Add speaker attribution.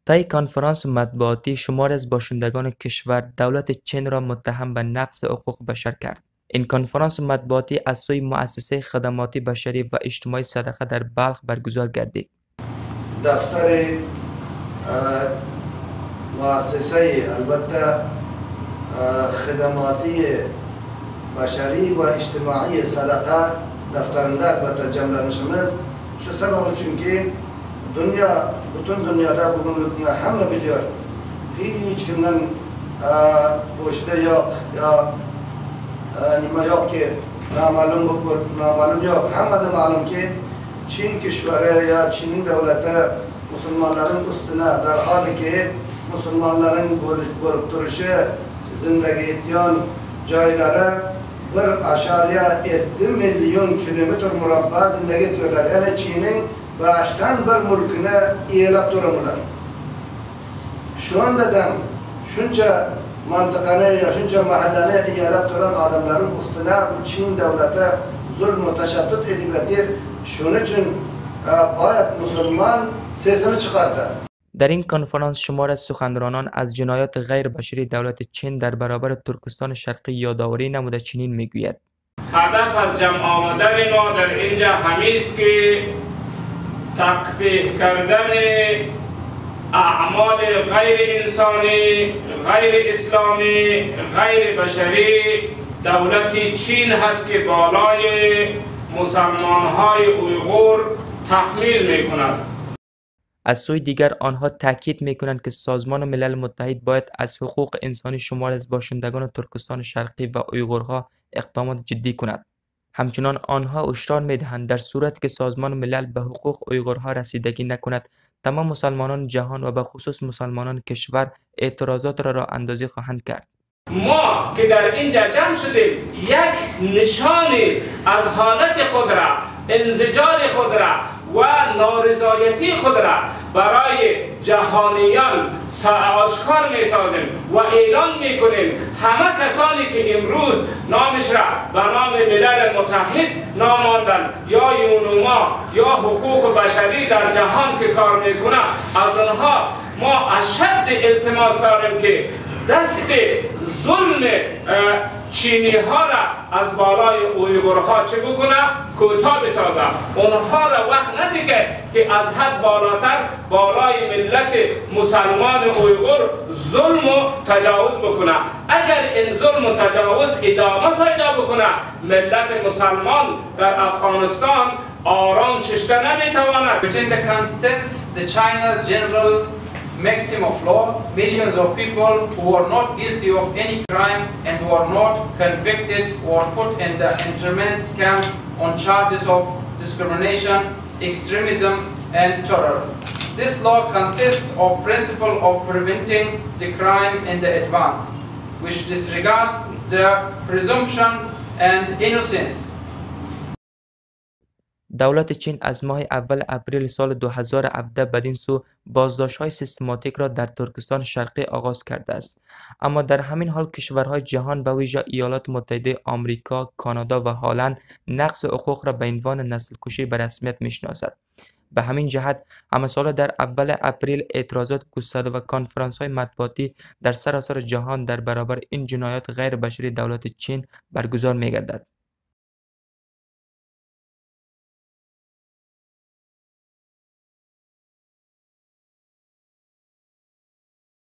Speaker 1: طی کنفرانس مطبوعاتی شماری از باشندگان کشور دولت چین را متهم به نقض حقوق بشر کرد. این کنفرانس مطبوعاتی از سوی مؤسسه خدماتی بشری و اجتماعی صدقه در بلخ برگزار گردید.
Speaker 2: دفتر مؤسسه البته خدماتی بشری و اجتماعی صدقه دفترında albatta jamlanishimiz shu sabab uchunki dunyo, butun dunyoda bugungi kunda hamma biliyor, hech kimdan qo'shida yo'q yo nima yo'qki noma'lum yo'q, hammada ma'lumki Çin kishvari yo Çinning davlati musulmonlarning ustuna darholiki musulmonlarning bo'lib turishi zindagi etgan joylari 1.7 milyon kilometr murabba zindagi etdilar. Ya'ni Çinning 1/5 mulkini egallab turadilar. Shundadan shuncha mintaqani yo shuncha mahallani egallab turgan odamlarning ustuna bu Çin davlati zulm va tashaddud edib yatir. Shuning uchun boyat musulmon sesini chiqarsa.
Speaker 1: در این کنفرانس شمار از سخنرانان از جنایات غیر بشری دولت چین در برابر ترکستان شرقی یادآوری نموده چنین میگوید:
Speaker 3: هدف از جمع آمدن ما در اینجا همیست که تقبیح کردن اعمال غیر انسانی، غیر اسلامی، غیر بشری دولت چین هست که بالای مسلمانهای اویغور تحمیل میکند.
Speaker 1: از سوی دیگر آنها تاکید میکنند که سازمان ملل متحد باید از حقوق انسانی شمار از باشندگان ترکستان شرقی و اویغورها اقدامات جدی کند. همچنان آنها هشدار میدهند در صورت که سازمان ملل به حقوق اویغورها رسیدگی نکند، تمام مسلمانان جهان و به خصوص مسلمانان کشور اعتراضات را راه اندازی خواهند کرد.
Speaker 3: ما که در اینجا جمع شدیم یک نشانی از حالت خود را، انزجار خود را و نارضایتی خود را برای جهانیان آشکار می سازیم و اعلان می کنیم همه کسانی که امروز نامش را به نام ملل متحد ناماندن یا یونوما یا حقوق بشری در جهان که کار میکنه، از آنها ما اشد التماس داریم که دست ظلم چینی ها را از بالای اویغورها چه بکنه؟ کوتاه بسازه. اونها را وقت نده که از حد بالاتر بالای ملت مسلمان اویغور ظلم و تجاوز بکنه. اگر این ظلم و تجاوز ادامه پیدا بکنه، ملت مسلمان در افغانستان آرام ششته نمیتواند.
Speaker 4: Within the constants, the China General maxim of law, millions of people who were not guilty of any crime and who are not convicted were put in the internment camps on charges of discrimination, extremism and terror. This law consists of principle of preventing the crime in the advance, which disregards the presumption and innocence.
Speaker 1: دولت چین از ماه اول اپریل سال 2017 بدین سو بازداشت‌های سیستماتیک را در ترکستان شرقی آغاز کرده است. اما در همین حال کشورهای جهان به ویژه ایالات متحده آمریکا، کانادا و هلند نقض حقوق را به عنوان نسل کشی به رسمیت می‌شناسد. به همین جهت همه ساله در اول اپریل اعتراضات گسترده و کنفرانس‌های مطبوعاتی در سراسر جهان در برابر این جنایات غیر بشری دولت چین برگزار می‌گردد.